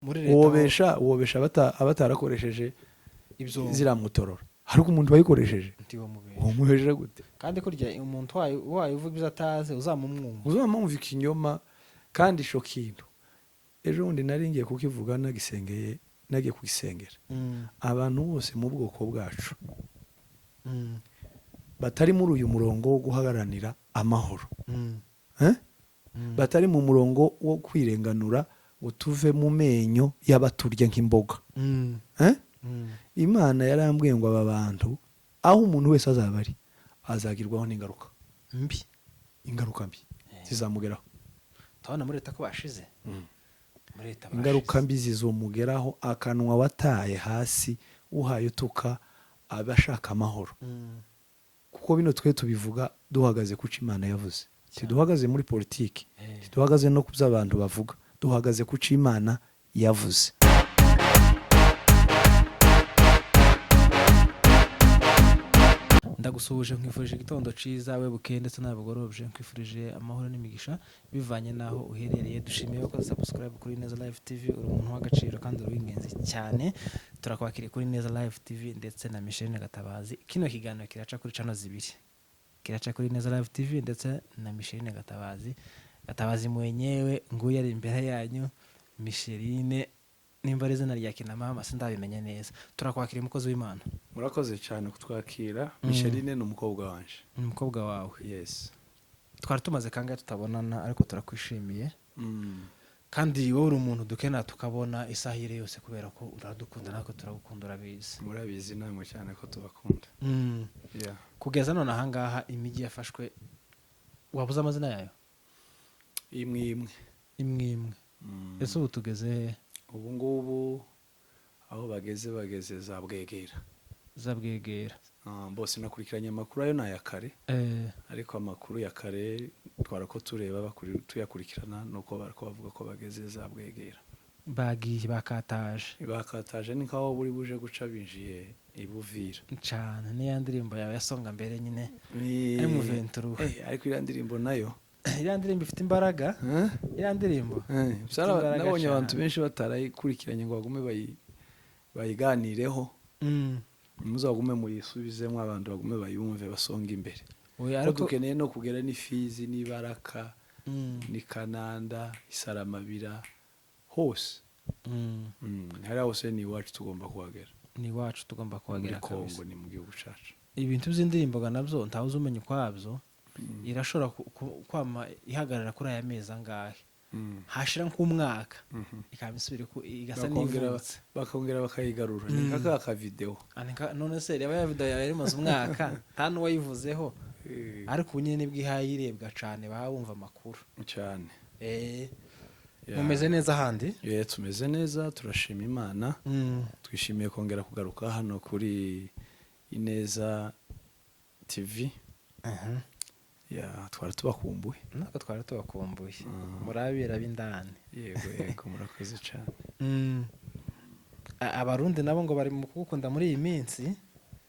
Muri leta ho Wobesha abatarakoresheje ibyo ziriya mutorora, ariko umuntu wayikoresheje ntiwamubesha. Wamubesha gute? Kandi kurya umuntu wayo uvuga ibyo atazi, uzamumwumva. Uzamwumva ikinyoma. Kandi ico kintu ejo bundi nari ngiye kukivuga, nagisengeye, nagiye kugisengera. Abantu bose mu bwoko bwacu batari muri uyu murongo wo guharanira amahoro, eh? Batari mu murongo wo kwirenganura ngo tuve mu menyo y'abaturya nk'imboga, eh? Imana yarambwiye ngo aba bantu, aho umuntu wese azaba ari, azagirwaho n'ingaruka mbi. Ingaruka mbi zizamugeraho. Turabona muri leta ko bashize, muri leta bashize. Ingaruka mbi zizomugeraho. Akanwa wataye hasi uhaye utuka abashaka amahoro, kuko bino twe tubivuga duhagaze ku cyo Imana yavuze. Ntiduhagaze muri politiki, ntiduhagaze no ku byo abantu bavuga, duhagaze ku cyo Imana yavuze. Ndagusuhuje, nkwifurije igitondo cyiza we bukeye ndetse nawe bugorobye, nkwifurije amahoro n'imigisha bivanye n'aho uherereye. Dushimiye ko subscribe kuri Neza Live TV. Uri umuntu w'agaciro kandi uri uw'ingenzi cyane. Turakwakiriye kuri Neza Live TV ndetse na Micheline Gatabazi. Kino kiganiro kiraca kuri channel zibiri, kiraca kuri Neza Live TV ndetse na Micheline Gatabazi. Gatabazi mwenyewe nguyu ari imbere yanyu. Micheline, nimba ari izina rya kinamama sindabimenya neza. Turakwakiriye, umukozi w'Imana. Murakoze cyane kutwakira. Micheline ni umukobwa wanje. Ni umukobwa wawe? Yes. Twari tumaze kangahe tutabonana, ariko turakwishimiye. Kandi wowe uri umuntu dukenera tukabona isaha iyo ari yo yose, kubera ko uradukunda natwe turagukunda, urabizi. Murabizi namwe cyane ko tubakunda. Yeah. Kugeza none ahangaha imijyi yafashwe, wabuze amazina yayo? Imwe imwe. Imwe imwe. Ese ubu tugeze he? Ubu ngubu aho bageze za Bwegera. Za Bwegera. Ah, bose nakurikiranye amakuru, ayo ni aya kare, ariko amakuru ya kare twara ko tureba tuyakurikirana, nuko bariko bavuga ko bageze za Bwegera. Bagiye bakataje. Bakataje, ni nkaho buri buje guca binjiye i Buvira. Cyane, niya ndirimbo yawe yasonga mbere nyine M23. Ariko iriya ndirimbo nayo Iriya ndirimbo ifite imbaraga. Eh? Iriya ndirimbo ifite imbaraga Nabonye abantu cyane. benshi batarayikurikiranye ngo bagume bayiganireho. Muzagume muyisubizemo, abantu bagume bayumve, basonga imbere. Oya, ko ariko dukeneye no kugera n'ifizi n'ibaraka ni Kananda, Isaramabira hose. Hariya hose ni iwacu, tugomba kuhagera. Ni iwacu, tugomba Muri kuhagera Kongo kabisa. Ni mu gihugu cacu. Ibintu by'indirimbo ga nabyo ntawe uzi umenya ukwabyo. Irashobora kwama ihagarara kuri aya mezi angahe, hashira nk'umwaka ikaba isubira igasa n'ivutse. Bakongera bakayigarura, ni nka ka kavideo. None se reba ya video yawe yari imaze umwaka nta n'uwayivuzeho, ariko ubu nyine nibwo ihaye irebwa cane, baba bumva amakuru. Cyane. Mumeze neza ahandi? Tumeze neza, turashima Imana. Twishimiye kongera kugaruka hano kuri Ineza TV. Ya, twari tubakumbuye. Natwe twari tubakumbuye. Murabera b'indani. Yego, murakoze cyane. Abarundi nabo ngo bari mu kugukunda muri iyi minsi.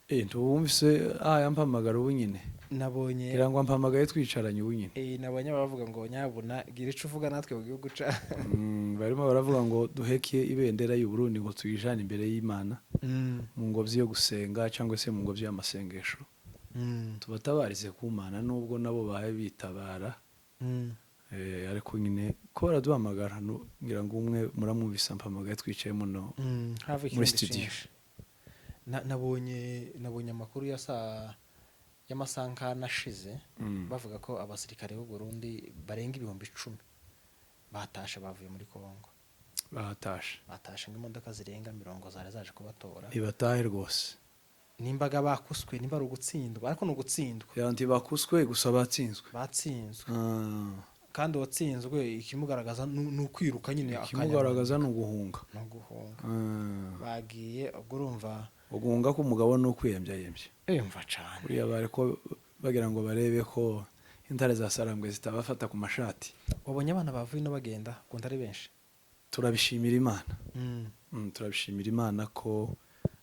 Ntubumvise yampamagara ubu nyine? Nabonye. Ngira ngo ampamagaye twicaranye ubu nyine. Nabonye bavuga ngo nyabuna gira ico uvuga natwe mu gihugu ca Barimo baravuga ngo duheke ibendera y'u Burundi ngo tuyijane imbere y'Imana mu ngobyi yo gusenga cyangwa se mu ngobyi y'amasengesho, tubatabarize ku Mana, nubwo nabo bahe bitabara. Ariko nyine ko baraduhamagara, ngira ngo umwe muramwumvise ampamagaye twicaye muno Hava muri ikirundi studio. cinshi. Nabonye amakuru ya saa y'amasankana ashize, bavuga ko abasirikare b'u Burundi barenga 10,000 batashe bavuye muri Kongo. Bahatashe? Batashe, nk'imodoka zirenga 40 zari zaje kubatora. Ntibatahe rwose. Nimbaga bakuswe, nimba ari ugutsindwa, ariko ni ugutsindwa. Ya, ntibakuswe gusa, batsinzwe. Batsinzwe. Kandi uwatsinzwe ikimugaragaza ni ukwiruka nyine Ikimugaragaza ni uguhunga. Ni uguhunga. Bagiye, ubwo urumva. Uguhunga k'umugabo ni ukwiyembya yembya. Mva cane. Buriya bari ko bagira ngo barebe ko intare za Sarambwe zitabafata ku mashati. Wabonye abana bavuye ino bagenda ukunda ari benshi. Turabishimira Imana. Turabishimira Imana ko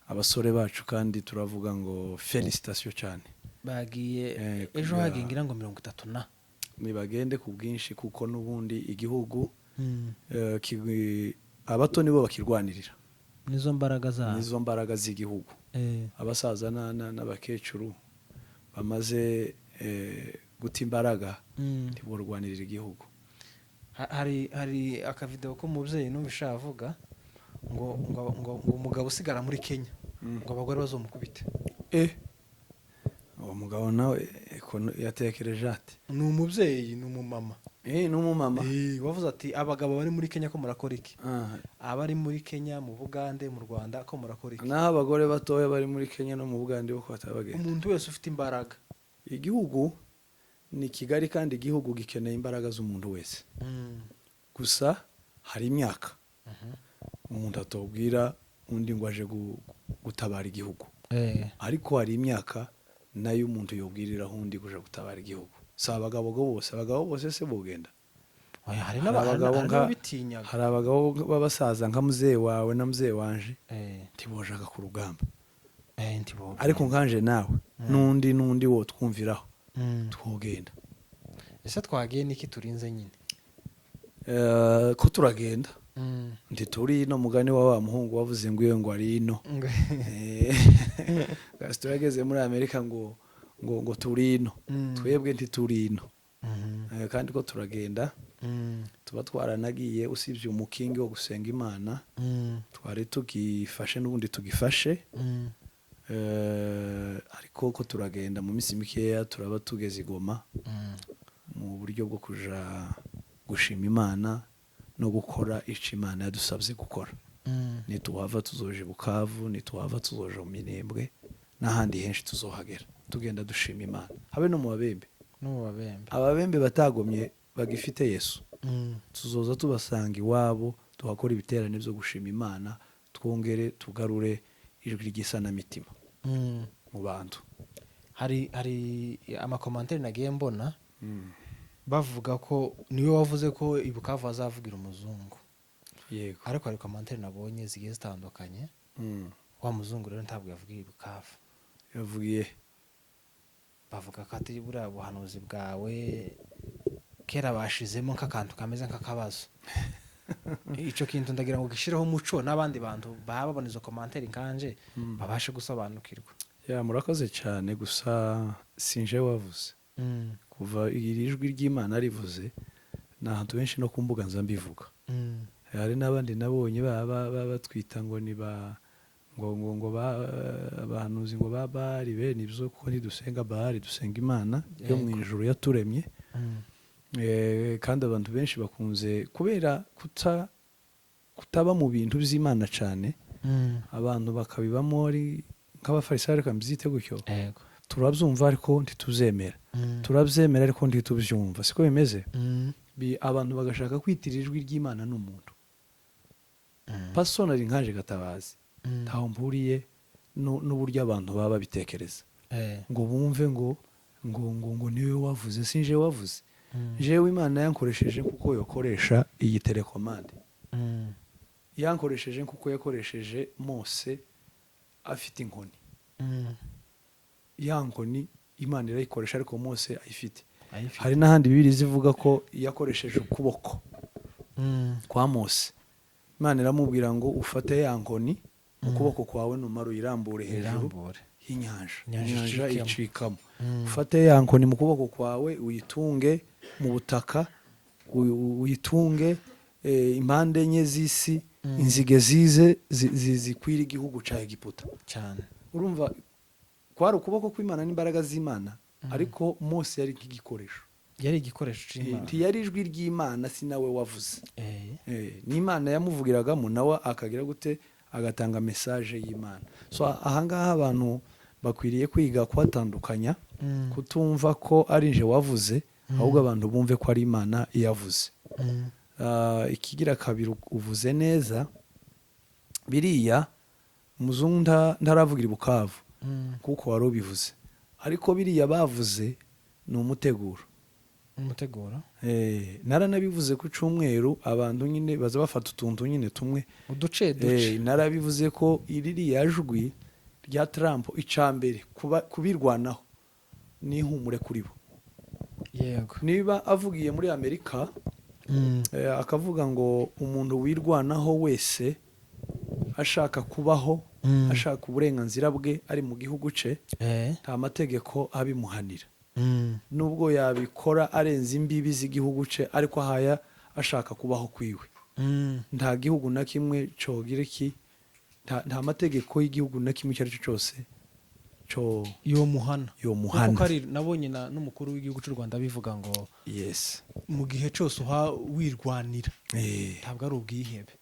abasore bacu, kandi turavuga ngo félicitations cyane. Bagiye ejo, hagiye ngira ngo 30 na Nibagende ku bwinshi, kuko n'ubundi igihugu Abato nibo bakirwanirira. Nizo mbaraga zabo. Nizo mbaraga z'igihugu. Abasaza n'abakecuru bamaze guta imbaraga ntiborwanirira igihugu. Hari akavideo k'umubyeyi numva avuga ngo ngo ngo ngo umugabo usigara muri Kenya ngo abagore bazomukubite. Uwo mugabo nawe yatekereje ate? Ni umubyeyi, ni umumama. Ni umumama. Wavuze ati abagabo bari muri Kenya ko murakora iki? Abari muri Kenya, mu Bugande, mu Rwanda ko murakora iki? Naho abagore batoya bari muri Kenya no mu Bugande bo batabagenda. Umuntu wese ufite imbaraga. Igihugu ni Kigali, kandi igihugu gikeneye imbaraga z'umuntu wese. Gusa hari imyaka umuntu atobwira undi ngo aje gutabara igihugu, ariko hari imyaka nayo umuntu yobwiriraho undi kuja gutabara igihugu. Si abagabo bose, abagabo bose se bogenda? Oya, hari Hari abagabo n'ababitinyaga. Hari abagabo b'abasaza nka muzehe wawe na muzehe wanje ntibojaga ku rugamba. Ntibogenda. Ariko nkanje nawe n'undi wo twumviraho twogenda. Ese twagiye niki turinze nyine? Ko turagenda, ntituri ino. Mugani wa muhungu wavuze ngo iyo ngo ari ino. Gaston yageze muri Amerika ngo ngo ngo turi ino. Twebwe ntituri ino. Kandi ko turagenda, tuba twaranagiye usibye umukingi wo gusenga Imana twari tugifashe n'ubundi tugifashe. Ariko ko turagenda, mu minsi mikeya turaba tugeze i Goma mu buryo bwo kuja gushima Imana no gukora ico Imana yadusabye gukora. Nituhava tuzoja i Bukavu, nituhava tuzoja mu Minembwe n'ahandi henshi tuzohagera tugenda dushima Imana, habe no mu Babembe. No mu Babembe. Ababembe batagomye bagifite Yesu, tuzoza tubasanga iwabo, tuhakora ibiterane byo gushima Imana, twongere tugarure ijwi ry'isanamitima mu bantu. Hari amakomantere nagiye mbona bavuga ko niwe wavuze ko i Bukavu azavugira umuzungu. Yego. Ariko hari komantere nabonye zigiye zitandukanye. Wa muzungu rero ntabwo yavugiye i Bukavu. Yavugiye? Bavuga ko ati buriya buhanuzi bwawe kera bashizemo nk'akantu kameze nk'akabazo. Icyo kintu ndagira ngo gishireho umuco n'abandi bantu baba babona izo komantere nkanje babashe gusobanukirwa. Ya, murakoze cyane. Gusa sinje wavuze. Kuva iri jwi ry'Imana rivuze, ni ahantu benshi no ku mbuga nza mbivuga. Hari n'abandi nabonye baba batwita ngo ni ba ngo ngo ngo ba abahanuzi ngo ba Bahari bene ibyo, kuko ntidusenga Bahari, dusenga Imana yo mu ijuru yaturemye. Kandi abantu benshi bakunze kubera kutaba mu bintu by'Imana cyane, abantu bakabibamo ari nk'abafarisayo, reka mbyite gutyo. Turabyumva ariko ntituzemera, turabyemera ariko ntitubyumva, siko bimeze? Abantu bagashaka kwitira ijwi ry'Imana n'umuntu. Personally nkaje Gatabazi, ntaho mpuriye n'uburyo abantu baba babitekereza ngo bumve ngo ngo ngo ngo niwe wavuze. Sinje wavuze. Jewe Imana yankoresheje kuko yokoresha iyi telekomande, yankoresheje kuko yakoresheje Mose afite inkoni. Ya nkoni Imana irayikoresha, ariko Mose ayifite. Ayifite. Hari n'ahandi Bibiliya zivuga ko yakoresheje ukuboko kwa Mose. Imana iramubwira ngo ufate ya nkoni mu kuboko kwawe, numara uyirambure hejuru Irambure. y'inyanja, Inyanja inyanja icikemo. icikamo. Ufate ya nkoni mu kuboko kwawe, uyitunge mu butaka, uyitunge impande enye z'isi, inzige zize zikwira igihugu cya Egiputa. Cyane. Urumva kwari ukuboko kw'Imana n'imbaraga z'Imana, ariko Mose yari nk'igikoresho. Yari igikoresho cy'Imana. Ntiyari ijwi ry'Imana, si nawe wavuze. N'Imana yamuvugiragamo, nawe akagira gute? Agatanga message y'Imana. So ahangaha abantu bakwiriye kwiga kuhatandukanya, kutumva ko ari nje wavuze, ahubwo abantu bumve ko ari Imana yavuze. Ikigira kabiri, uvuze neza, biriya umuzungu ntaravugira i Bukavu kuko wari ubivuze, ariko biriya bavuze ni umuteguro. Umuteguro. Naranabivuze ku cyumweru, abantu nyine baza bafata utuntu nyine tumwe uduce duce. Narabivuze ko iririya jwi rya Trump, icambere kubirwanaho n'ihumure kuri bo. Yego. Niba avugiye muri Amerika, Akavuga ngo umuntu wirwanaho wese ashaka kubaho, ashaka uburenganzira bwe ari mu gihugu cye, nta mategeko abimuhanira, nubwo yabikora arenze imbibi z'igihugu cye, ariko ahaya ashaka kubaho kwiwe. Nta gihugu na kimwe cogira iki, nta mategeko y'igihugu na kimwe icyo ari cyo cyose cyo yomuhana. Yomuhana. Kuko ari nabonye n'umukuru w'igihugu cy'u Rwanda bivuga ngo mu gihe cyose uha wirwanira, ntabwo ari ubwihebe.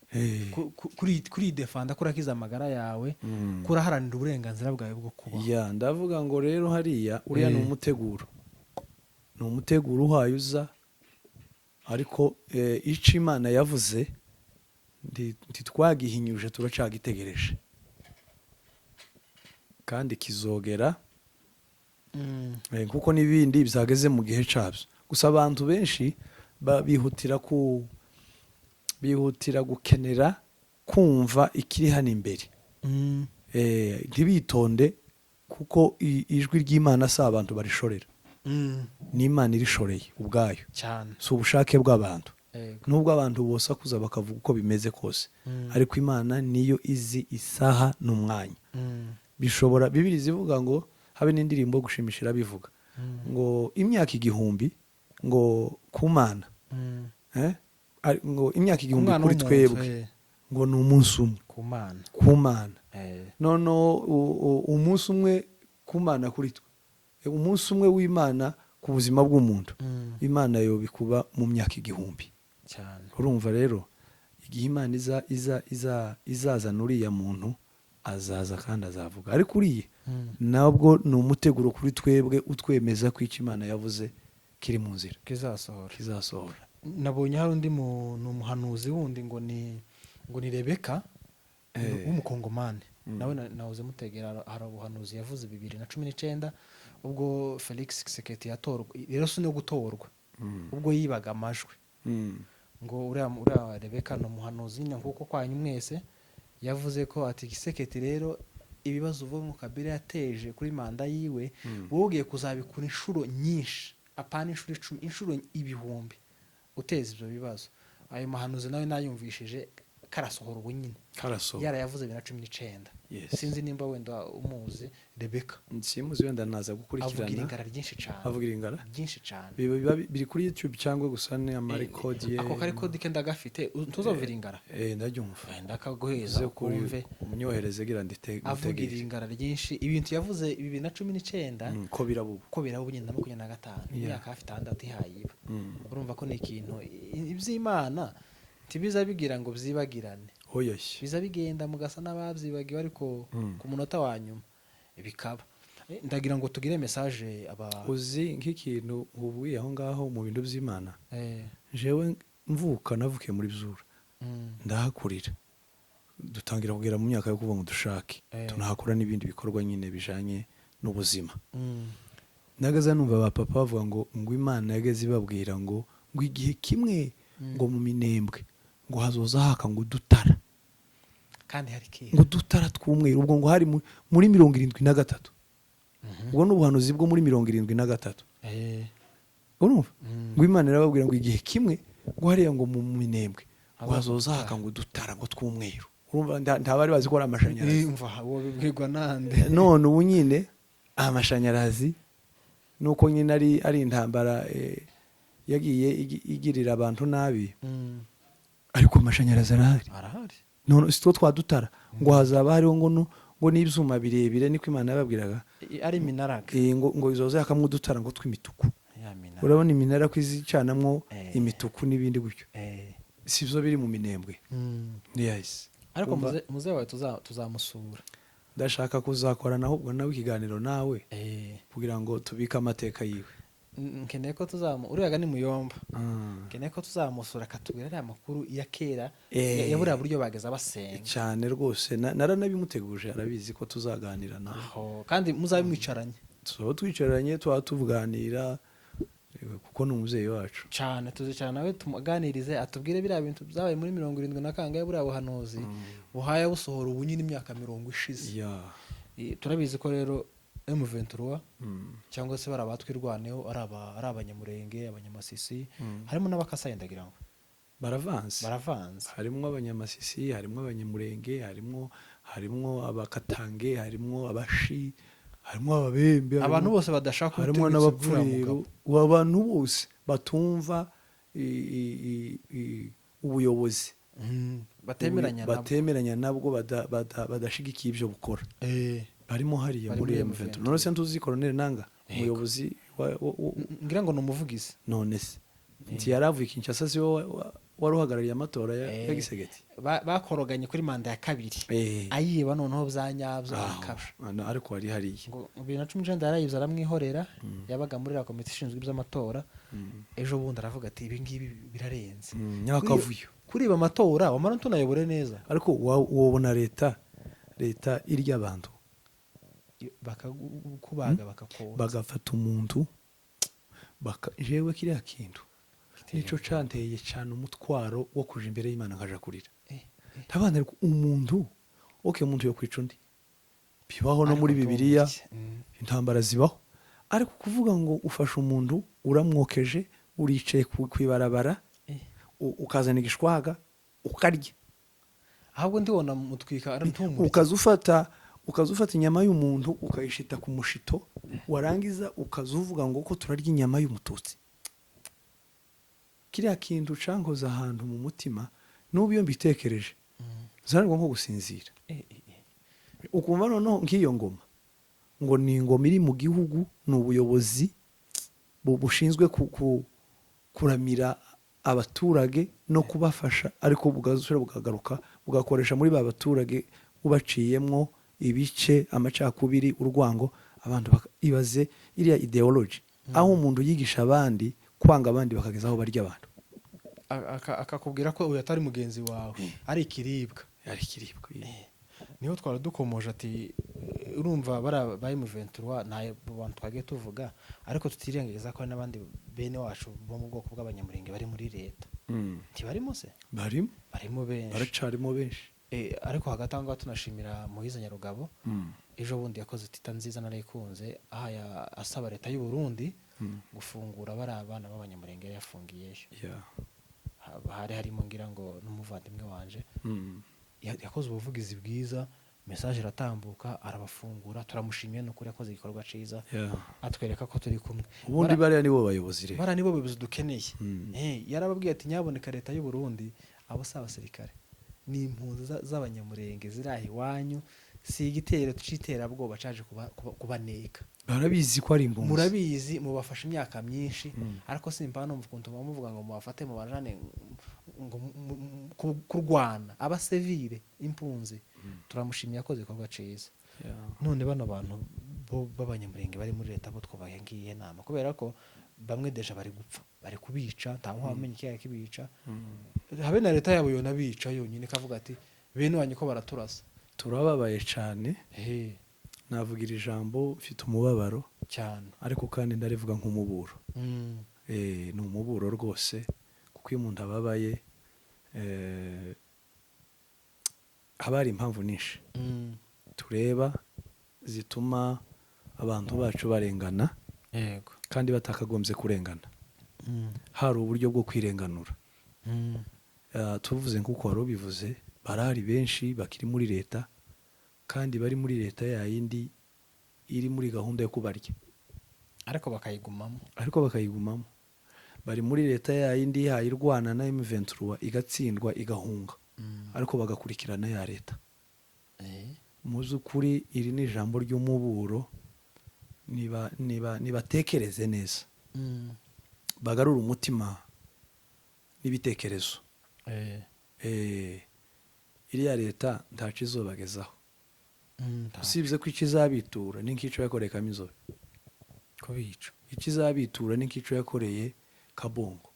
Kuri defanda, kurakiza amagara yawe, kuraharanira uburenganzira bwawe bwo kubaho. Ya, ndavuga ngo rero hariya uriya ni umuteguro, ni umuteguro uhaye uza, ariko ico Imana yavuze ntitwagihinyuje, turacagitegereje kandi kizogera, kuko n'ibindi byageze mu gihe cabyo. Gusa abantu benshi bihutira gukenera kumva ikiri hano imbere, ntibitonde, kuko ijwi ry'Imana si abantu barishorera, ni Imana irishoreye ubwayo, cyane. Si ubushake bw'abantu. Nubwo abantu bosakuza bakavuga uko bimeze kose, ariko Imana niyo izi isaha n'umwanya. Bishobora, Bibiri zivuga ngo habe n'indirimbo gushimishira bivuga ngo imyaka 1000 ngo ku Mana, ngo imyaka 1000 Umwana kuri w'umuntu, twebwe ngo ni umunsi umwe ku Mana. Ku Mana. Noneho umunsi umwe ku Mana kuri twe, umunsi umwe w'Imana ku buzima bw'umuntu, Imana yobikuba mu myaka 1000. Cyane. Urumva rero igihe Imana iza iza iza izazana uriya muntu, azaza kandi azavuga, ariko uriya nabwo ni umuteguro kuri twebwe utwemeza ko icyo Imana yavuze kiri mu nzira, kizasohora. Kizasohora. Nabonye hari undi muntu umuhanuzi wundi ngo ni Rebeka w'umukongomani, nawe nahoze mutegera, hari ubuhanuzi yavuze 2019 ubwo Felix Tshisekedi yatorwa. Rero si no gutorwa, ubwo yibaga amajwi, ngo uriya Rebeka ni umuhanuzi nyine nkuko kwanyu mwese, yavuze ko ati Tshisekedi rero ibibazo uvuga ngo Kabila yateje kuri manda yiwe, wowe ugiye kuzabikura inshuro nyinshi, apana inshuro 10, inshuro 1000 uteza ibyo bibazo. Ayo mahanuzi nawe nayumvishije karasohora ubu nyine. Karasohora. Yarayavuze 2019. Sinzi nimba wenda umuzi Rebeka. Simuzi, wenda naza gukurikirana. Avugira ingara ryinshi cyane. Avugira ingara ryinshi cyane. Biba biri kuri YouTube cyangwa gusa ni amarekodi ye? Ako karekodi ke ndagafite, ntuzovira ingara. Ndabyumva. Wenda kaguheza ukumve. Umyohereze gira ndite. Avugira ingara ryinshi, ibintu yavuze 2019, ko birabubu. Ko birabubu nyine na 25, imyaka hafi 6 ihayiba. Urumva ko ni ikintu iby'Imana ntibiza bigira ngo byibagirane. Oyoshye. Biza bigenda mugasa n'ababyibagiwe, ariko ku munota wa nyuma bikaba. Ndagira ngo tugire message aba uzi nk'ikintu ubuye aho ngaho mu bintu by'Imana. Jewe mvuka navukiye muri Byura. Ndahakurira. Dutangira kugera mu myaka yo kuvuga ngo dushake. Tunahakora n'ibindi bikorwa nyine bijanye n'ubuzima. Nagaza numva ba papa bavuga ngo Imana yageze ibabwira ngo igihe kimwe ngo mu Minembwe ngo hazoza haka ngo dutara. Kandi hari kera. Ngo dutara tw'umweru, ubwo ngo hari muri 73. Ubwo ni ubuhanuzi bwo muri 73. Urumva? Ngo Imana irababwira ngo igihe kimwe ngo hariya ngo mu Minembwe ngo hazoza haka ngo dutara ngo tw'umweru. Urumva nta bari bazi ko ari amashanyarazi. Umva uwo bibwirwa nande? None ubu nyine amashanyarazi nuko nyine ari intambara yagiye igirira abantu nabi. Ariko amashanyarazi arahari. Arahari. None si two twadutara ngo hazaba hariho ngo n'ibyuma birebire, niko Imana yababwiraga. Ari iminara. Ngo izoza yakamwe udutara ngo tw'imituku. Ya minara. Urabona iminara ko izicanamwo imituku n'ibindi gutyo. Si byo biri mu Minembwe. Yes. Ariko muze wawe tuzamusura. Ndashaka kuzakorana ahubwo nawe ikiganiro nawe kugira ngo tubike amateka yiwe. Nkeneye ko uriya ni Muyomba. Nkeneye ko tuzamusura akatubwira ariya makuru ya kera, ya buriya buryo bageza basenga. Cyane rwose, naranabimuteguje, arabizi ko tuzaganira nawe. Aho kandi muzabe mwicaranye. Tuba twicaranye, tuba tuvuganira, kuko ni umubyeyi wacu. Cyane, tuzicara nawe tumuganirize, atubwire biriya bintu byabaye muri 70 na kangahe, buriya buhanuzi buhaya busohora ubu nyine imyaka 50 ishize. Turabizi ko rero M23 cyangwa se bari abatwirwaneho, ari Abanyamurenge, Abanyamasisi, harimo n'Abakasayi ndagira ngo. Baravanze. Baravanze. Harimo Abanyamasisi, harimo Abanyamurenge, harimo Abakatange, harimo Abashi, harimo Ababembe, abantu bose badashaka harimo ubutegetsi bw'uriya n'Abapfurero. mugabo. Abantu bose batumva ubuyobozi, batemeranya nabwo. Batemeranya nabwo, badashigikiye ibyo bukora, barimo hariya Bari muri muri M23. M23. None se ntuzi Colonel Nanga, umuyobozi Ngira ngo ni umuvugizi. None se nti yaravuye i Kinshasa, si we wari uhagarariye amatora ya Gisegeti? Bakoroganye kuri manda ya kabiri, ayiba noneho bya nyabyo, akabya. Ariko wari hariya. Ngo 2019 yarayibye, aramwihorera. Yabaga muri la komite ishinzwe iby'amatora. Ejo bundi aravuga ati: "Ibi ngibi birarenze." Nyakavuyo. Kuriba amatora wamara tunayobore neza. Ariko wobona leta irya abantu, bakakubaga, bakakotsa, bagafata umuntu jewe kiriya kintu nico canteye cyane umutwaro wo kuja imbere y'Imana nkaja kurira. Ndabana ariko umuntu, okay, umuntu yo kwica undi bibaho no Ariko muri Bibiliya, tumurye. Intambara zibaho, ariko kuvuga ngo ufashe umuntu uramwokeje, uricaye ku ibarabara, ukazana igishwaga ukarya. Ahubwo ndibona mutwika aratumurye. Ukaza ufata inyama y'umuntu ukayishita ku mushito, warangiza ukaza uvuga ngo ko turarya inyama y'Umututsi. Kiriya kintu cankoze ahantu mu mutima, n'ubu iyo mbitekereje zanirwa nko gusinzira. Ukumva noneho nk'iyo ngoma ngo ni ingoma iri mu gihugu, ni ubuyobozi bushinzwe kuramira abaturage no kubafasha, ariko bugasubira bukagaruka bugakoresha muri ba baturage bubaciyemwo ibice, amacakubiri, urwango. Abantu ibaze iriya ideology aho umuntu yigisha abandi kwanga abandi, bakageza aho barya abantu. Akakubwira ko uyu atari mugenzi wawe, ari ikiribwa. Ari ikiribwa. Niho twari dukomoje ati urumva bariya ba M23 nta bantu twagiye tuvuga, ariko tutirengagiza ko hari n'abandi bene wacu bo mu bwoko bw'Abanyamurenge bari muri leta. Ntibarimo se? Barimo. Barimo benshi. Baracarimo benshi. Ariko hagati aho ngaho tunashimira Muhiza Nyarugabo. Ejo bundi yakoze tita nziza narayikunze, aha asaba leta y'u Burundi gufungura bariya abana b'Abanyamurenge yari yafungiyeyo. Hari harimo ngira ngo n'umuvandimwe wanje. Yakoze ubuvugizi bwiza, message iratambuka, arabafungura. Turamushimiye n'ukuri, yakoze igikorwa ciza, atwereka ko turi kumwe. Ubundi bariya nibo bayobozi rero. Bariya nibo bayobozi dukeneye. Yarababwiye ati: "Nyaboneka leta y'u Burundi, abo si abasirikare, ni impunzi z'Abanyamurenge ziri aho iwanyu, si igitero c'iterabwoba caje kubaneka." Barabizi ko ari impunzi. Murabizi, mubafashe imyaka myinshi, ariko simba numva ukuntu muba muvuga ngo mubafate mubajane ngo kurwana abasivile, impunzi. Turamushimiye, yakoze igikorwa ciza. None bano bantu bo b'Abanyamurenge bari muri leta bo twubahe ngiye nama, kubera ko bamwe déjà bari gupfa, bari kubica, nta wamenya ikiyaga kibica. Habe na leta yabo yonabica yonyine ikavuga ati: "Bene wanyu ko baraturasa." Turababaye cyane. Navuga iri jambo mfite umubabaro, cyane. ariko kandi ndarivuga nk'umuburo. Ni umuburo rwose, kuko iyo umuntu ababaye, haba hari impamvu nyinshi tureba zituma abantu bacu barengana kandi batakagombye kurengana, hari uburyo bwo kwirenganura. Tuvuze nk'uko wari ubivuze, barahari benshi bakiri muri leta, kandi bari muri leta ya yindi iri muri gahunda yo kubarya, ariko bakayigumamo. Ariko bakayigumamo. Bari muri leta ya yindi irwana na M23 igatsindwa igahunga, ariko bagakurikirana ya leta. Mu by'ukuri iri ni ijambo ry'umuburo. Niba niba nibatekereze neza, bagarure umutima n'ibitekerezo. Iriya leta ntaco izobagezaho, usibye ko icyo izabitura ni nk'ico yakoreye Kamizobe. Kubica. Icyo izabitura ni nk'ico yakoreye Kabongo.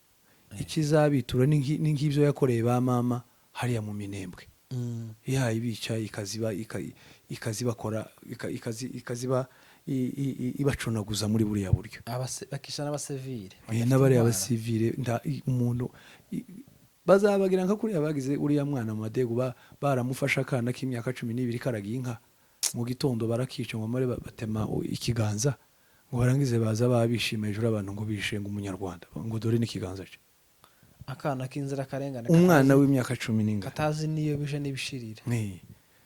Icyo izabitura ni nk'ibyo yakoreye ba mama hariya mu Minembwe, ihaye ibica ikaziba ikazibakora ikaziba ibacunaguza muri buriya buryo. Bakisha n'abasivile. N'abariya basivile, umuntu bazabagira nka kuriya bagize uriya mwana mu Madegu, baramufashe akana k'imyaka 12 karagiye inka mu gitondo, barakica ngo bamare batema ikiganza, ngo barangize baza babishima hejuru abantu ngo bishe ngo Umunyarwanda, ngo dore n'ikiganza cye. Akana k'inzirakarengane Umwana w'imyaka 10 n'ingano katazi n'iyo bije n'ibishirira.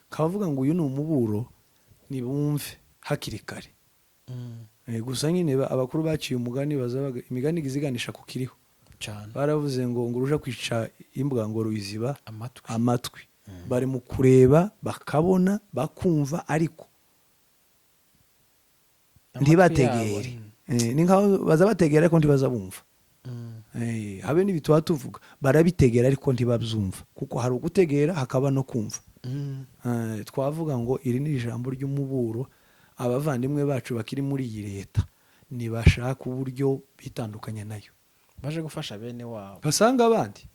Kavuga ngo uyu ni umuburo, nibumve hakiri kare. Gusa nyine abakuru baciye umugani, bazabaga imigani iziganisha ku kiriho cyane. Baravuze ngo uruja kwica imbwa ngo ruyiziba amatwi. Amatwi. Bari mu kureba, bakabona, bakumva, ariko ntibategere. Ni nkaho baza bategera ariko ntibaza bumva. Habe n'ibi tuba tuvuga barabitegera ariko ntibabyumva, kuko hari ugutegera hakaba no kumva. Twavuga ngo iri ni ijambo ry'umuburo. Abavandimwe bacu bakiri muri iyi leta nibashaka uburyo bitandukanya nayo, baje gufasha bene wabo, basanga abandi.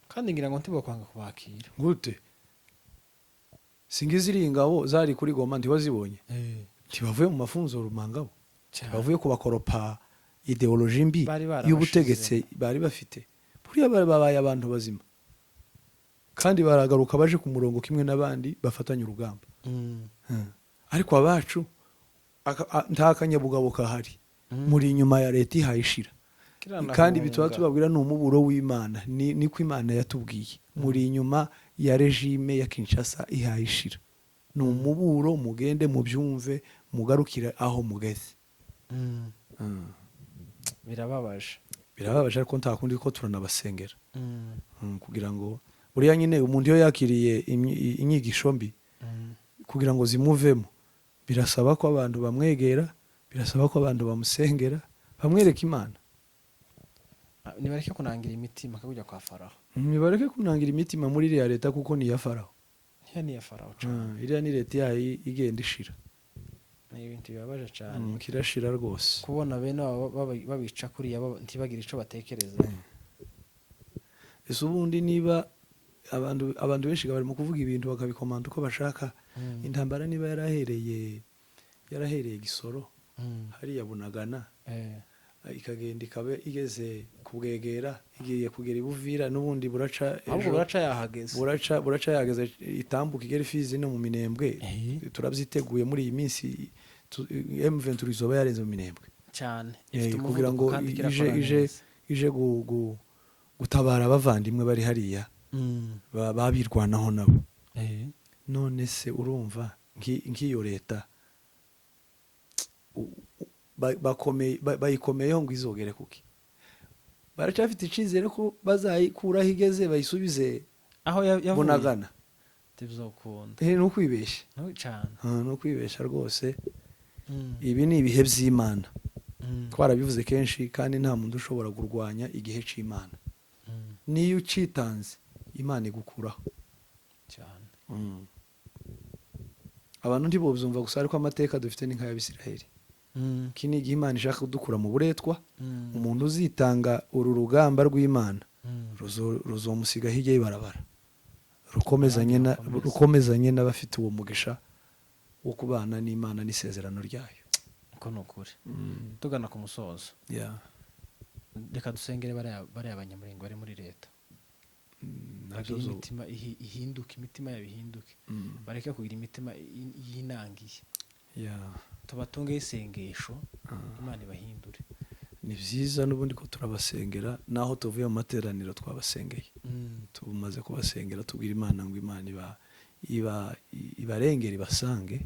Kandi ngira ngo ntibokwanga kubakira. Gute? Singizi iri ingabo zari kuri Goma, ntiwazibonye? Ntibavuye mu mafunzo rumangabo, bavuye kubakoropa idéologie mbi Bari barabashize. y'ubutegetsi bari bafite. Buriya bari babaye abantu bazima kandi baragaruka baje ku murongo kimwe n'abandi bafatanya urugamba. Ariko abacu nta kanyabugabo kahari, muri inyuma ya leta ihaye ishira. Kandi ibi tuba tubabwira ni umuburo w'Imana, niko Imana yatubwiye. Muri inyuma ya régime ya Kinshasa ihaye ishira, ni umuburo. Mugende mubyumve, mugarukire aho mugeze. Birababaje. Birababaje, ariko nta kundi ko turanabasengera. Kugira ngo buriya nyine umuntu iyo yakiriye inyigisho mbi, kugira ngo zimuvemo birasaba ko abantu bamwegera, birasaba ko abantu bamusengera, bamwereka Imana. Nibareke kunangira imitima akakujya kwa Faraho. Nibareke kunangira imitima muri iriya leta, kuko ni iya Faraho. Ntiya ni iya Faraho cane. Iriya ni leta yayo igenda ishira. Ni ibintu bibabaje cane. Kirashira rwose. Kubona bene wabo babica kuriya, ntibagire ico batekereza. Ese ubundi niba abantu benshi barimo kuvuga ibintu bakabikomanda uko bashaka, intambara niba yarahereye Gisoro, hariya Bunagana, ikagenda ikaba igeze kubwegera, igiye kugera i Buvira, n'ubundi buraca Ahubwo ejo. Buraca yahageze. Buraca yahageze, itambuka igera Fizi no mu Minembwe. Turabyiteguye muri iyi minsi, M23 izoba yarenze mu Minembwe. Cyane. Ifite Kugira ngo umuvuduko kandi ije kirakora ije neza. ije gutabara abavandimwe bari hariya babirwanaho nabo. None se urumva nk'iyo leta bayikomeyeho ngo izogere kuki? Baracyafite icyizere ko bazayikuraho igeze bayisubize Aho yavuye. Bunagana? Ntibizokunda. Ni ukwibeshya. Cyane. Ah, ni ukwibeshya rwose. Ibi ni ibihe by'Imana. Twarabivuze kenshi, kandi nta muntu ushobora kurwanya igihe cy'Imana. Niyo ucitanze, Imana igukuraho. Cyane. Abantu ntibobyumva gusa, ariko amateka dufite ni nk'ay'Abisiraheli. Iki ni igihe Imana ishaka kudukura mu buretwa. Umuntu uzitanga uru rugamba rw'Imana, ruzomusiga hirya y'ibarabara, rukomezanye na Abandi bakomeze. rukomezanye n'abafite uwo mugisha wo kubana n'Imana n'isezerano ryayo. Uko ni ukuri. Tugana ku musozo, reka dusengere bariya Banyamurenge bari muri leta, Nabyo bagire imitima ihinduke, imitima yabo ihinduke, bareke kugira imitima yinangiye. Tubatungeho isengesho, Imana ibahindure. Ni byiza n'ubundi ko turabasengera, naho tuvuye mu materaniro twabasengeye. Tumaze kubasengera, tubwira Imana ngo Imana iba ibarengere, ibasange,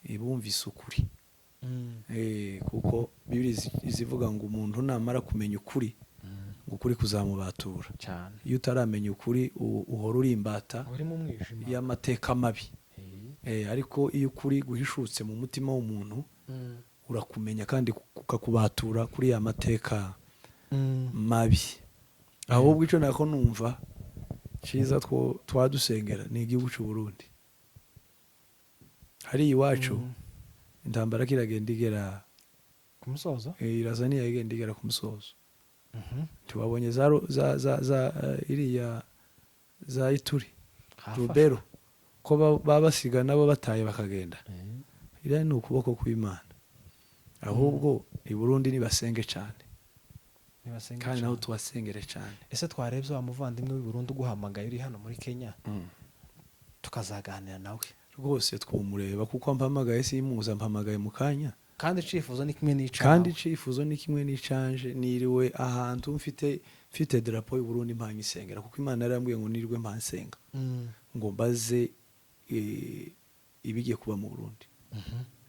ibumvise ukuri. Kuko Bibiliya izivuga ngo umuntu namara kumenya ukuri, ngo ukuri kuzamubatura. Cyane. Iyo utaramenya ukuri, uhora uri imbata Uri mu mwijima y'amateka mabi. Ariko iyo ukuri guhishutse mu mutima w'umuntu, urakumenya kandi kukakubatura kuri ya mateka mabi. Ahubwo icyo nako numva cyiza twadusengera ni igihugu cy'u Burundi. Hariya iwacu intambara kiragenda igera Ku musozo. Iraza niya igenda igera ku musozo. Ntiwabonye za ru- za za za eh, iriya za Ituri, Hafashwe. Rubero, ko baba basiga nabo bataye bakagenda? Iriya ni ukuboko kw'Imana. Ahubwo i Burundi nibasenge cyane. Nibasenge Kandi naho cane. tubasengere cyane. Ese twarebye wa muvandimwe w'i Burundi uguhamagaye uri hano muri Kenya, tukazaganira nawe? Rwose twumureba, kuko mpamagaye simuza, mpamagaye mu kanya. Kandi icifuzo ni kimwe n'icawe. Kandi icifuzo ni kimwe n'icanje. Niriwe ahantu mfite drapo y'u Burundi mpanyisengera, kuko Imana yarambwiye ngo nirirwe mpansenga, ngo mbaze ibigiye kuba mu Burundi.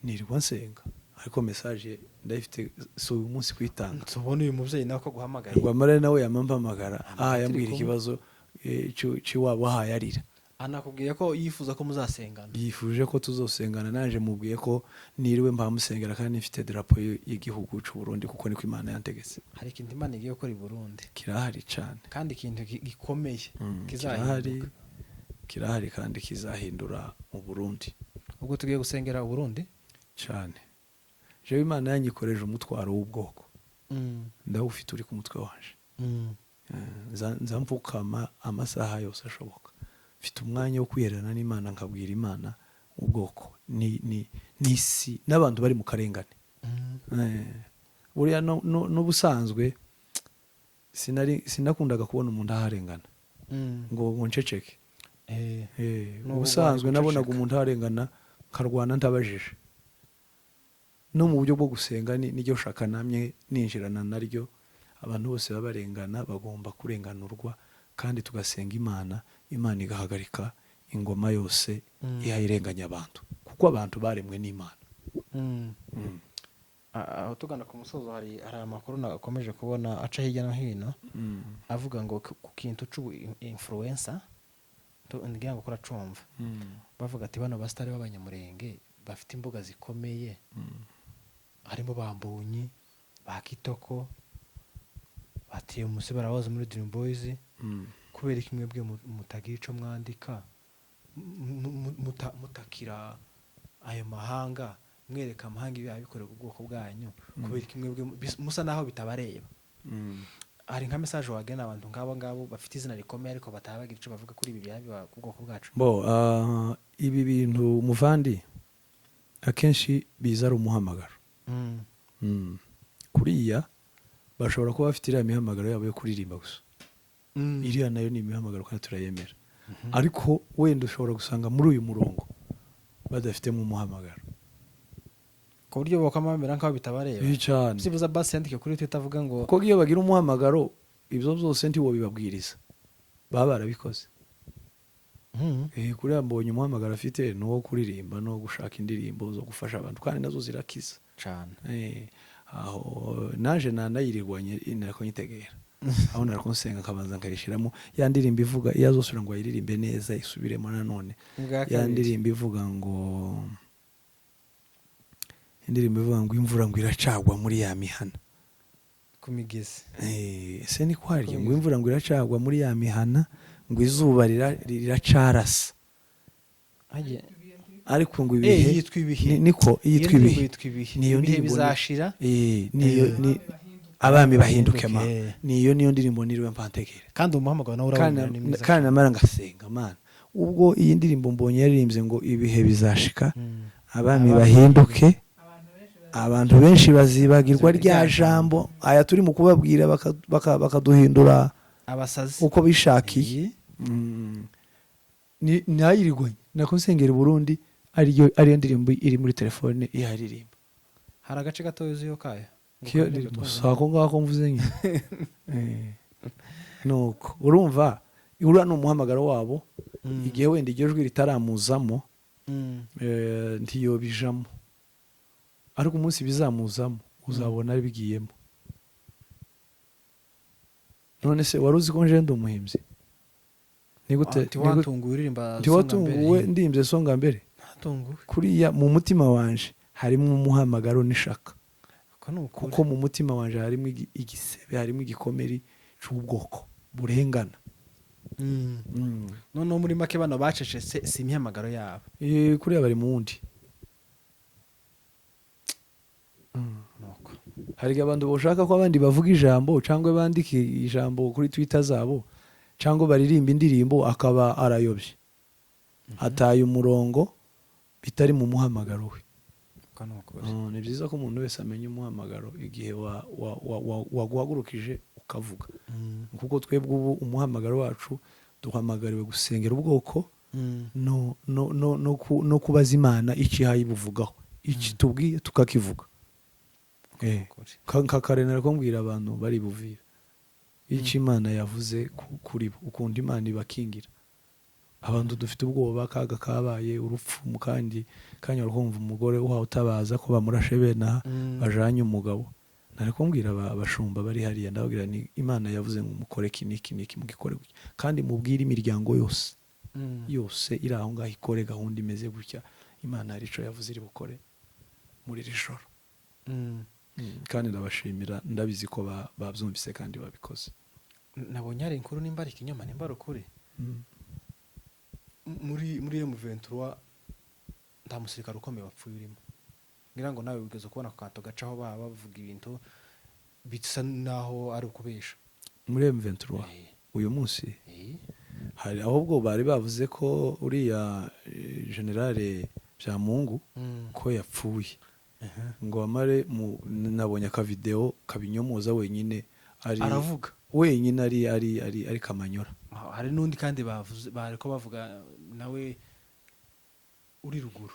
Nirirwa nsenga, ariko message ndayifite, si uyu munsi kuyitanga. Tubona uyu mubyeyi nawe ko aguhamagaye. Rwamara nawe yamampamagara, aha turi yambwira kumwe. ikibazo c'iwabo ahaye arira. Anakubwiye ko yifuza ko muzasengana. Yifuje ko tuzosengana. Naje mubwiye ko niriwe mpamusengera kandi mfite drapo y'igihugu c'u Burundi, kuko niko Imana yantegetse. Hari ikintu Imana igiye gukora i Burundi. Kirahari cane. Kandi ikintu gikomeye Kirahari. kizahinduka. Kirahari kandi kizahindura mu Burundi. Ubwo tugiye gusengera Uburundi. Cane. Jewe Imana yanyikoreje umutwaro w'ubwoko, ndawufite, uri ku mutwe wanje. Nza mfukama amasaha yose ashoboka, mfite umwanya wo kwihererana n'Imana, nkabwira Imana ubwoko ni n'isi n'abantu bari mu karengane. Buriya n'ubusanzwe sinakundaga kubona umuntu aharengana ngo nceceke. N'ubu Ubusanzwe bari nabonaga guceceka. umuntu aharengana nkarwana ntabajije. No mu buryo bwo gusenga niryo shaka namye ninjirana naryo: abantu bose baba barengana bagomba kurenganurwa, kandi tugasenga Imana, Imana igahagarika ingoma yose ihayirenganya abantu, kuko abantu baremwe n'Imana. Aho tugana ku musozo, hari amakuru nakomeje kubona aca hirya no hino avuga ngo ku kintu c'ubu influencer, ngira ngo kuracumva, bavuga ati bano basitari b'Abanyamurenge bafite imbuga zikomeye, harimo ba Mbonyi, ba Kitoko, batiye umunsi barabaza muri Dream Boys, kubera iki mwebwe mutagira ico mwandika, mutakira ayo mahanga, mwereka amahanga ibyaha bikorerwa ubwoko bwanyu? Kubera iki mwebwe musa naho bitabareba? Hari nka message wagena abantu nk'abo ngabo bafite izina rikomeye ariko bataba bagira ico bavuga kuri ibi byaha biba ku bwoko bwacu? Bo, ibi bintu muvandi, akenshi biza ari umuhamagaro. Kuriya bashobora kuba bafite iriya mihamagaro yabo yo kuririmba gusa. Iriya nayo ni imihamagaro kandi turayemera, ariko wenda ushobora gusanga muri uyu murongo badafitemo umuhamagaro. Ku buryo bakama bamera nk'aho bitabareba. Bibi cyane. Byibuze basi yandike kuri Twitter avuga ngo Kuko iyo bagira umuhamagaro, ibyo byose ntiwobibabwiriza, baba barabikoze. Kuriya Mbonye umuhamagaro afite ni uwo kuririmba no gushaka indirimbo zo gufasha abantu, kandi nazo zirakiza. Cane. Aho naje nanayirirwanye nariko nyitegera, aho nariko nsenga nkabanza nkayishiramo ya ndirimbo ivuga iyo azosubira ngo ayiririmbe neza isubiremo nanone. Ubwa Ya kabiri. ndirimbo ivuga ngo, indirimbo ivuga ngo imvura ngo iracagwa muri ya mihana. Ku migezi. Ese ni kwaryo ngo imvura ngo iracagwa muri ya mihana, ngo izuba riracarasa, Hagiye ariko ngo ibihe yitwa ibihe. Niko Iyo yitwa ndirimbo ibihe. yitwa ibihe. Niyo Ibihe ndirimbo bizashira. Niyo ni abami bahinduke ma. Bahinduke. Niyo ndirimbo niriwe mpantegera. Kandi umuhamagaro nawe kandi urawumva, ni mwiza. Kandi namara ngasenga Mana, ubwo iyi ndirimbo Mbonye yaririmbye ngo ibihe bizashika, abami Abami bahinduke, abantu benshi bazibagirwa rya jambo aya turi mu kubabwira, bakaduhindura abasazi uko bishakiye. Iyi. Nayirigwanye nako nsengera i Burundi, ariyo ndirimbo iri muri telefone iharirimba. Hari agace gato yuzuyeho kayo. Kiyo ndirimbo sako ngako mvuze nyine. Nuko urumva uriya ni umuhamagaro wabo. Igihe wenda iryo jwi ritaramuzamo, ntiyobijamo, ariko umunsi bizamuzamo uzabona bigiyemo. None se wari uzi ko nje ndi umuhimbyi? Ni gute? Ntiwatunguwe uririmba? Ntiwatunguwe ndimbye songa mbere? Ntatunguwe. Kuriya mu mutima wanje harimo umuhamagaro n'ishaka. Ko ni ukuri. Kuko mu mutima wanje harimo igisebe, harimo igikomeri c'ubwoko burengana. Noneho muri make bano bacecetse si imihamagaro yabo. Kuriya bari mu wundi. Nuko Hari igihe abantu bashaka ko abandi bavuga ijambo cyangwa bandike ijambo kuri Twitter zabo cyangwa baririmba indirimbo, akaba arayobye, ataye umurongo bitari mu muhamagaro we. Ko ni ukuri. Ni byiza ko umuntu wese amenya umuhamagaro igihe waguhagurukije ukavuga, kuko twebwe ubu umuhamagaro wacu duhamagariwe gusengera ubwoko no kubaza Imana icyo ihaye ibuvugaho, iki tubwiye tukakivuga. Nka kare nari abantu bari buvira icyo Imana yavuze kuri bo, ukuntu Imana ibakingira. Abantu dufite ubwoba, akaga kabaye, urupfu, mu kandi kanya urumva umugore uhawe utabaza ko bamurashe bene bajanye umugabo. Nari kumbwira abashumba bari hariya, ndababwira ni Imana yavuze ngo mukore iki n'iki n'iki, mugikore gutya, kandi mubwire imiryango yose yose iri aho ngaho ikore gahunda imeze gutya. Imana hari ico yavuze iri bukore muri iri joro. Kandi ndabashimira, ndabizi ko babyumvise kandi babikoze. Nabonye hari inkuru, nimba ari ikinyoma nimba ari ukuri, muri M23 nta musirikare ukomeye wapfuye urimo. Ngira ngo nawe wigeze kubona ako kantu gacaho, baba bavuga ibintu bisa naho ari ukubesha. Muri M23 uyu munsi hari ahubwo bari bavuze ko uriya generale Byamungu ko yapfuye, ngo amare nabonye akavideo kabinyomoza wenyine ari aravuga wenyine ari ari ari ari Kamanyora. Hari n'undi kandi bavuze, bari ko bavuga nawe uri ruguru.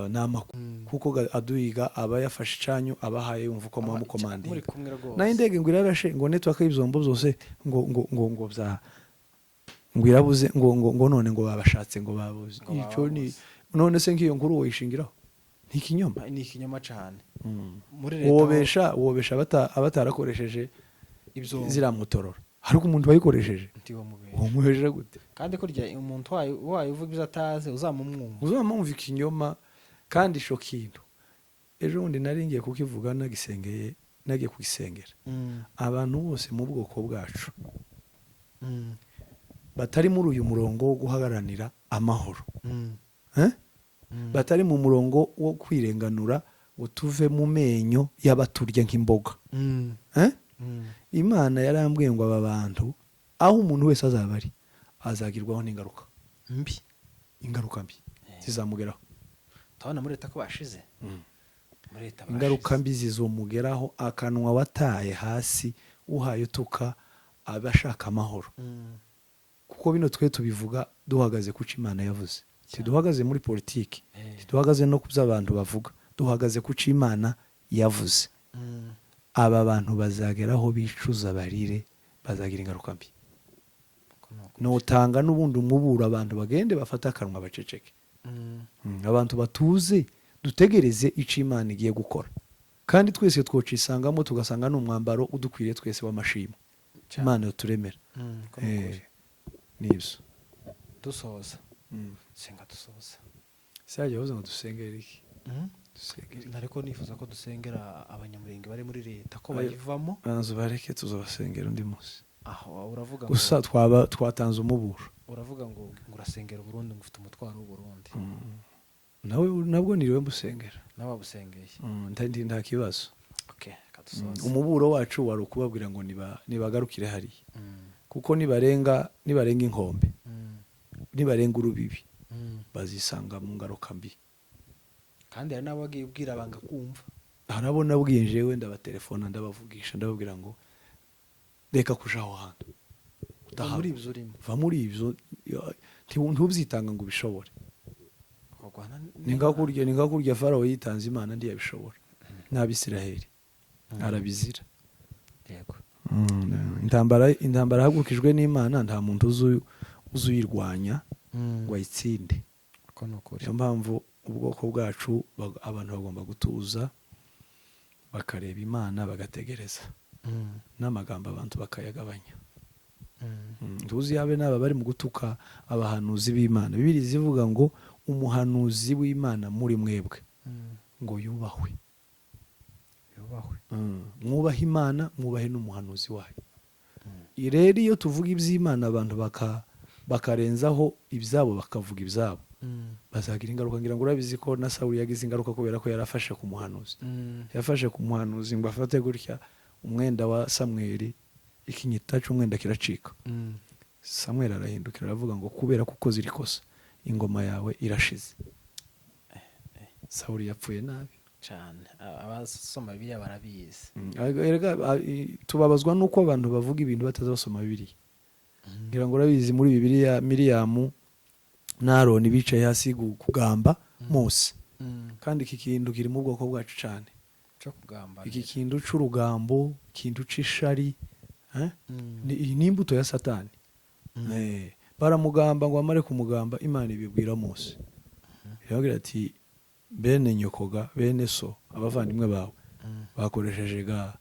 Ni amakuru kuko aduyiga aba yafashe icanyu, abahaye yumva uko muba mukomandinga. Muri kumwe rwose. Nayo indege ngo irarashe, ngo network y'ibyombo byose ngo ngo ngo ngo bya ngo irabuze, ngo ngo ngo none ngo babashatse, ngo babuze. Ngo icyo ni bababuze. None se nk'iyo nkuru woyishingiraho? Ni ikinyoma. Ni ikinyoma cyane. Muri leta Wobesha abatarakoresheje ibyo ziriya mutorora, ariko umuntu wayikoresheje ntiwamubesha. Wamubesha gute? Kandi kurya umuntu wayo uvuga ibyo atazi, uzamumwumva. Uzamwumva ikinyoma. Kandi ico kintu ejo bundi nari ngiye kukivuga, nagisengeye, nagiye kugisengera. Abantu bose mu bwoko bwacu batari muri uyu murongo wo guharanira amahoro, batari mu murongo wo kwirenganura ngo tuve mu menyo y'abaturya nk'imboga, Imana yarambwiye ngo aba bantu, aho umuntu wese azaba ari, azagirwaho n'ingaruka mbi. Ingaruka mbi zizamugeraho. Turabona muri leta ko bashize, muri leta Ingaruka mbi zizomugeraho. Akanwa wataye hasi uhaye utuka abashaka amahoro, kuko bino twe tubivuga duhagaze ku cyo Imana yavuze. Ntiduhagaze muri politiki, ntiduhagaze no ku byo abantu bavuga, duhagaze ku cyo Imana yavuze. Aba bantu bazageraho bicuza, barire, bazagira ingaruka mbi. Notanga n'ubundi umuburo, abantu bagende bafate akanwa baceceke. Abantu batuze, dutegereze icyo Imana igiye gukora, kandi twese twocisangamo, tugasanga ni umwambaro udukwiriye twese w'amashimwe Imana yaturemera. Nibyo. Dusoza, senga dusoza. Sajya bavuze ngo dusengere iki? Dusengere iki? Ariko nifuza ko dusengera Abanyamurenge bari muri leta ko bayivamo. Banza bareke, tuzabasengera undi munsi. Aho uravuga ngo Gusa twaba twatanze umuburo. Uravuga ngo urasengera Burundi, ngo ufite umutwaro w'u Burundi. Nawe nabwo niriwe mbusengera. Nawe wabusengeye? Nta kibazo. Okay, reka dusoze. Umuburo wacu wari ukubabwira ngo nibagarukire hariya, kuko nibarenga inkombe, nibarenga urubibi, bazisanga mu ngaruka mbi. Kandi hari n'abagiye ubwira banga kumva. Hari abo nabwiye jewe, ndabatelefona, ndabavugisha, ndababwira ngo reka kuja aho hantu. Va muri ibyo urimo. Va muri ibyo, ntubyitanga ngo ubishobore. Ni nka kurya Farawo yitanze Imana ntiyabishobora, n'Abisiraheli arabizira. Yego. Intambara yahagurukijwe n'Imana, nta muntu uzuyirwanya ngo ayitsinde. Niyo mpamvu ubwoko bwacu abantu bagomba gutuza, bakareba Imana, bagategereza, n'amagambo abantu bakayagabanya. Ntuzi yabe n'aba bari mu gutuka abahanuzi b'Imana. Bibiliya zivuga ngo umuhanuzi w'Imana muri mwebwe ngo yubahwe. Yubahwe. Mwubahe Imana, mwubahe n'umuhanuzi wayo. Rero iyo tuvuga iby'Imana abantu bakarenzaho ibyabo, bakavuga ibyabo, bazagira ingaruka. Ngira ngo urabizi ko na Sawuli yagize ingaruka kubera ko yarafashe ku muhanuzi. Yafashe ku muhanuzi ngo afate gutya umwenda wa Samweli, ikinyita cy'umwenda kiracika. Samweli arahindukira aravuga ngo kubera ko ukoze iri kosa, ingoma yawe irashize. Sawuli yapfuye nabi cyane. Abasoma Bibiliya barabizi. Tubabazwa nuko abantu bavuga ibintu batazi basoma Bibiliya. Ngira ngo urabizi, muri Bibiliya Miriyamu na Aroni bicaye hasi kugamba Mose. Kandi iki kintu kiri mu bwoko bwacu cyane. Cyo kugambanira. Iki kintu c'urugambo, ikintu c'ishari, eh? Iyi ni imbuto ya Satani. Baramugamba ngo bamare kumugamba, Imana ibibwira Mose, irababwira ati: "Bene nyokoga, bene so, abavandimwe bawe bakoresheje ga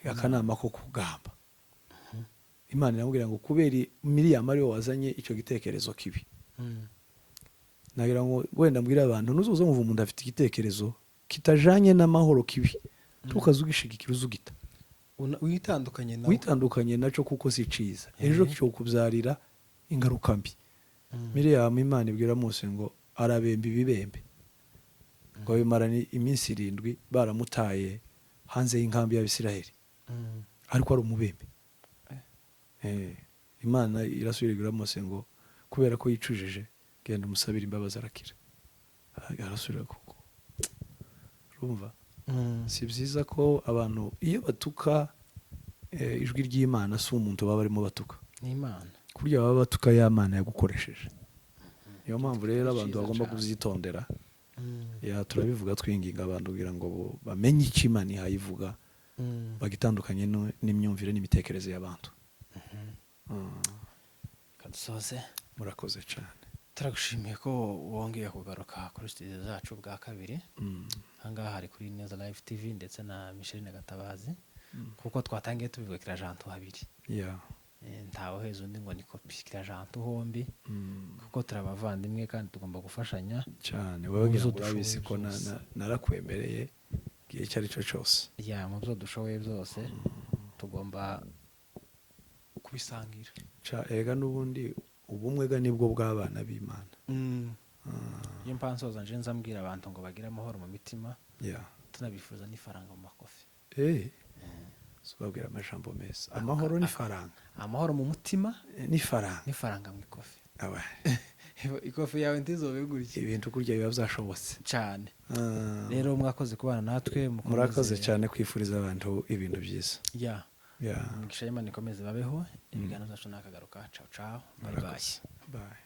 akanama ko kugamba." Imana iramubwira ngo kubera Miriyamu ariwe wazanye icyo gitekerezo kibi. Nagira ngo wenda mbwire abantu: nuzoza wumva umuntu afite igitekerezo kitajanye n'amahoro kibi, tukaza ugishigikira, uzugita. Witandukanye nawe. Witandukanye nacyo, kuko si ciza, ejo cyo kubyarira ingaruka mbi. Miriyamu, Imana ibwira Mose ngo arabemba ibibembe, ngo abimarane iminsi 7 baramutaye hanze y'inkambi y'Abisiraheli, ariko ari umubembe. Imana irasubira ibwira Mose ngo kubera ko yicujije, genda umusabire imbabazi, arakira. Arasubira kuko urumva si byiza ko abantu iyo batuka ijwi ry'Imana, si umuntu baba barimo batuka. Ni Imana. Kurya baba batuka ya Mana yagukoresheje. Niyo mpamvu rero abantu Cyiza bagomba cane. kubyitondera. Ya, turabivuga twinginga abantu kugira ngo bamenye icyo Imana ihayivuga, bagitandukanye n'imyumvire n'imitekerereze y'abantu. Kadusoze. Murakoze cyane. Turagushimiye ko wongeye kugaruka kuri studio zacu bwa kabiri. Ahangaha hari kuri Neza Live TV ndetse na Micheline Gatabazi, kuko twatangiye tubivuga kirajantu habiri. Ntawe uheza undi ngo ni kopi, kirajantu hombi, kuko turi abavandimwe kandi tugomba gufashanya. Cyane, wowe ngira Mu ngo byo urabizi dushoboye ko byose. narakwemereye igihe icyo ari cyo cyose. Ya, mu byo dushoboye byose tugomba kubisangira. Erega n'ubundi ubumwe ga nibwo bw'abana b'Imana. Iyo mpansoza nje nza mbwira abantu ngo bagire amahoro mu mitima, tunabifuza n'ifaranga mu makofi. Ubabwira amajambo meza, amahoro n'ifaranga. Amahoro mu mutima. N'ifaranga. N'ifaranga mu ikofi. Aba. Ikofi yawe ntizobe gutya. Ibintu kurya biba byashobotse. Cyane. Rero mwakoze kubana natwe, mukomeze- Murakoze cyane kwifuriza abantu ibintu byiza. Ya. Ya. Imigisha y'Imana ikomeze babeho. Ibiganiro byacu nakagaruka. Ciao ciao, bye bye. Murakoze. Bye.